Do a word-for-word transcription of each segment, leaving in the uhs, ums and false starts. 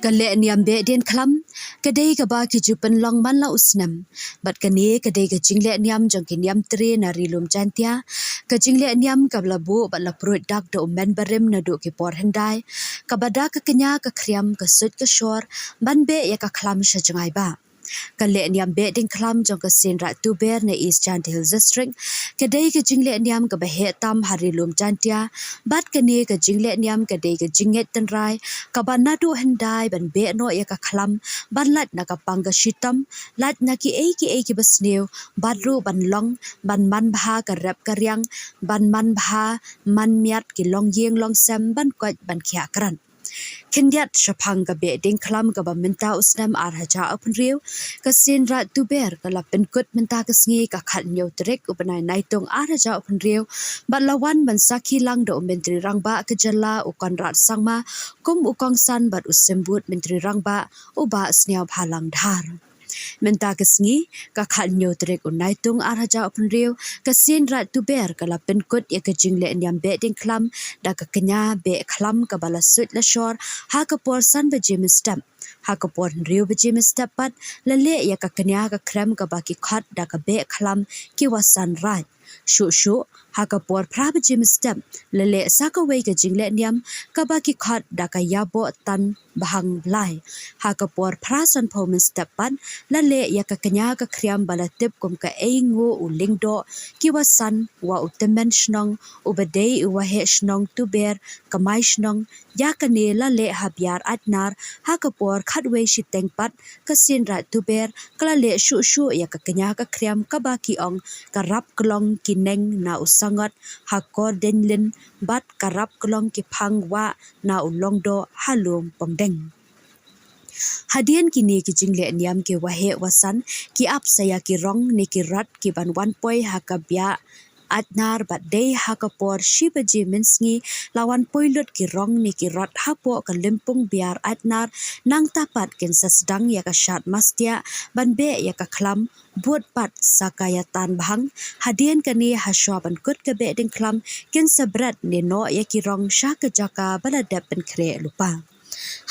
Ka leh niam Behdieñkhlam ka dei kaba ki ju pynlong man la u snem, bad kane ka dei ka jingleh niam jong ki niam tre na Ri Lum Jaiñtia. Ka jingleh niam kaba la buh bad la pruid dak da u men barim naduh ki por hyndai, kaba da ka kñia ka khriam ka suid ka shor ban beh ïa ka khlam sha jngai bah. Ka leh niam Behdieñkhlam jong ka Seiñraij Tuber na East Jaintia Hills District ka dei ka jingleh niam kaba heh tam ha Ri Lum Jaiñtia. Bad kane ka jingleh niam ka dei ka jingngeit tynrai kaba naduh hyndai ban beh noh ïa ka khlam, ban lait na ka pang ka shitom, lait na kiei kiei kiba sniew, bad ruh ban long, ban man bha ka rep ka riang, ban man bha, man miat ki longïing longsem, ban koit ban khiah krat. Khyndiat shaphang ka Behdieñkhlam kaba mynta u snem ar hajar arphew hynriew, ka Seiñraij Tuber ka la pynkut mynta ka sngi ka khathynñiew tarik u bnai Naitung ar hajar arphew hynriew, bad la wan ban sakhi lang da u Myntri Rangbah ka jylla u Conrad Sangma, kum u kongsan bad u Symbud Myntri Rangbah u Bah Sniawbhalang Dhar. Mynta ka sngi, ka khathynñiew tarik u Naitung ar hajar arphew hynriew, ka Seiñraij Tuber ka la pynkut ïa ka jingleh niam Behdieñkhlam da ka kñia beh khlam kaba la suid la shor ha ka por san baje mynstep. Ha ka por hynriew baje mynstep pat la leh ïa ka kñia ka khriam kaba ki khot da ka beh khlam ki wasan raij. Shuh shuh, ha ka por phra baje mynstep la leh sa kawei ka jingleh niam kaba ki khot da ka ïaboh tan bhang blai. Ha ka por phra sanphew mynstep pat la leh ïa ka kñia ka khriam ba la tip kum ka Ainguh u Lyngdoh, ki wasan, wa u tymmen shnong, uba dei u waheh shnong Tuber, kamai shnong. Ïa kane la leh ha Biar Aitnar. Ha ka por khatwei shiteng pat ka Seiñraij Tuber ka la leh shuh shuh ïa ka kñia ka khriam kaba ki ong ka Rap Klong Ki Neng na u Sangot ha Kordeiñlin, bad ka Rap Klong Ki Phang Wah na u Longdoh ha Lum Pongdeng. Hadien kine ki jingleh niam ki waheh wasan ki ap sa ïa ki rong ne ki rot ki ban wan poi ha ka Biar Aitnar, bad dei ha ka por shi baje mynsngi la wan poi lut ki rong ne ki rot hapoh ka lympung Biar Aitnar. Nangta pat kin sa sdang ïa ka shad mastiah ban beh ïa ka khlam, bud pat sa ka ïa tan bhang. Hadien kane, hashwa ban kut ka Behdieñkhlam, kin sa bret ne noh ïa ki rong sha ka jaka ba la dep pynkhreh lypa.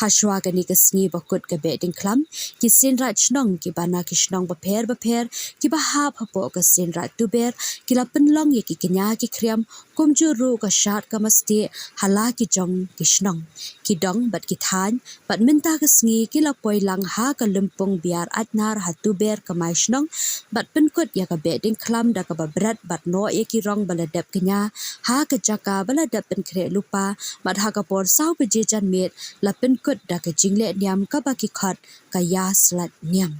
Hashwa kane ka sngi ba kut ka Behdieñkhlam, ki Seiñraij Shnong kiba na ki shnong bapher bapher kiba hap hapoh ka Seiñraij Tuber ki la pynlong ïa ki kñia ki khriam, kumjuh ruh ka shad ka mastiah ha la ki jong ki shnong, ki dong bad ki thaiñ. Bad mynta ka sngi ki la poi lang ha ka lympung Biar Aitnar ha Tuber kamai shnong, bad pynkut ïa ka Behdieñkhlam da kaba bret bad noh ïa ki rong ba la dep kñia ha ka jaka ba la dep pynkhreh lypa. Bad ha ka por saw baje janmiet la pynkut da ka jingleh niam kaba ki khot ka Ïaslait Niam.